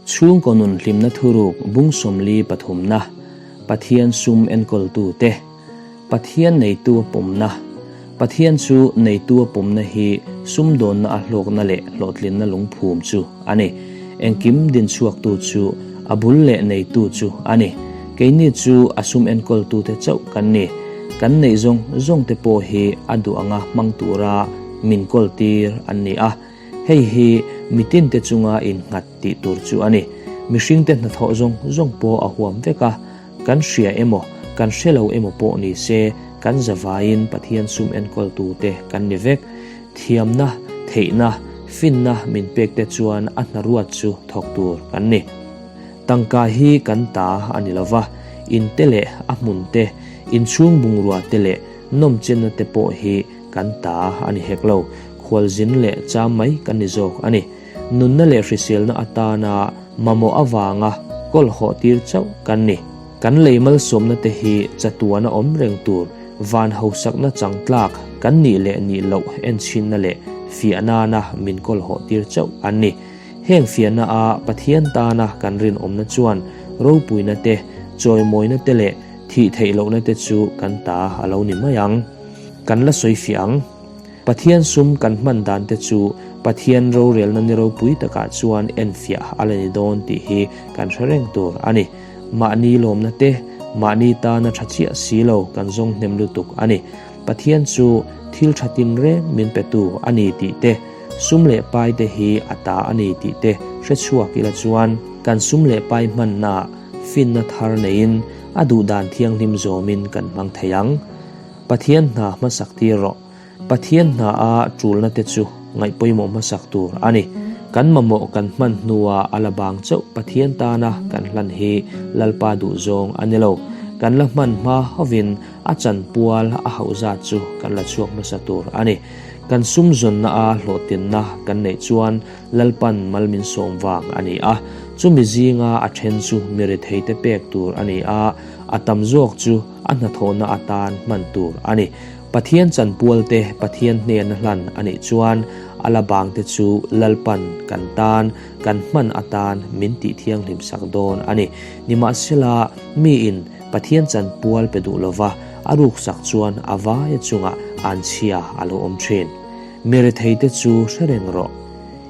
Chhungkaw nun hlimna thuruk bung 43 na, Pathian sum enkawltute, Pathian neitu a pawmna, Pathian chu neitu a pawmna hi sumdawnna a hlawkna leh hlawhtlinna lungphum chu a ni. Engkim dinchhuaktu chu a bul leh neitu chu a ni. Keini chu a sum enkawltute chauh kan ni. Kan neih zawng zawngte pawh hi a duh anga hmang tura min kawltir an ni a. Hei hi mitinte chunga innghat tih tur chu a ni. Mihringte hnathawh zawng zawng pawh a huam vek a, kan hria emaw, kan hre lo emaw pawh ni se, kan zavaiin Pathian sum enkawltute kan ni vek. Thiamna, theihna, finna min pekte chuan a hnaruat chu thawk tur kan ni. Tangka hi kan ta a ni lo va, in te leh a hmun te, inchhung bungrua te leh nawmchenna te pawh hi kan ta a ni hek lo. Khualzin leh cham mai kan ni zawk a ni. Nunna leh hriselna atana mamawh avanga kawl hawh tir chauh kan ni. Kan lei malsawmna te hi chatuana awm reng tur van hausakna chang tlak kan nih leh nih loh enchhinna leh fiah nana min kawl hawh tir chauh an ni. Heng fiahna a Pathian tana kan rinawmna chuan ropuina te, chawimawina te leh thih theih lohna te chu kan ta a lo ni mai ang. Kan la sawi fiah ang. Pathian sum kan hman dan te chu Pathian rorelna ni ropui takah chuan enfiah a la ni dawn tih hi kan hre reng tur a ni. Mahni lawmna te, mahni tana tha chiah si lo kan zawng hnem lutuk a ni. Pathian chu thil tha tin reng min petu a ni tih te, sum leh pai te hi a ta a ni tih te hre chhuak ila chuan kan sum leh pai hmannaah finna thar neiin a duhdan thianghlim zawmin kan hmang thei ang. Pathian hna hmasak tir rawh. Pathian hna a tulna te chu ngaih pawimawh hmasak tur a ni. Kan mamawh kan hman hnua a la bang chauh Pathian tana kan hlan hi Lalpa duh zawng a ni lo. Kan la hman hma hovin a chanpual a hauh zat chu kan la chhuak hmasa tur a ni. Kan sum zawnna a hlawhtinna kan neih chuan Lalpan mal min sawm vang a ni a. Chumi zinga a then chu mi retheite pek tur a ni a, a tam zawk chu a hnathawhna atan hman tur a ni. Pathian chanpualte Pathian hnena hlan a nih chuan a la bangte chu Lalpan kan tan, kan hman atan min tih thianghlim sak dawn a ni. Nimahsela, miin Pathian chanpual pe duh lova a ruksak chuan a vaia chungah anchhia a lo awm thin. Mi retheite chu hre reng rawh.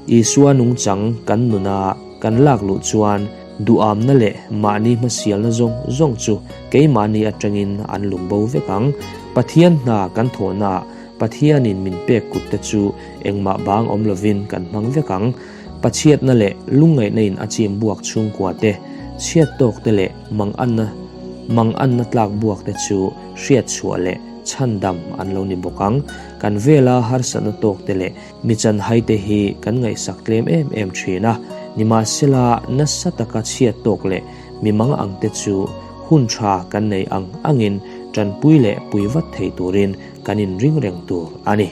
Isua nungchang kan nuna kan lak luh chuan duhamna leh mahni hmasialna zawng zawng chu keimahni atangin an lum bo vek ang. Pathian hna kan thawhnaah Pathianin min pek kut te chu engmah bang awm lovin kan hmang vek ang. Pachhiatna leh lungngaihna in a chim buak chhungkua te, chhiat tawk te leh manganna manganna tlak buak te chu hriat chhuah leh chhandam an lo ni bawk ang. Kan vela harsatna tawk te leh Mi chanhaite hi kan ngaihsak tlem em em thin a, nimahsela nasa taka chhiat tawk leh mi mang ang te chu hun tha kan nei ang angin tanpui leh pui vat thei turin kan inring reng tur a ni.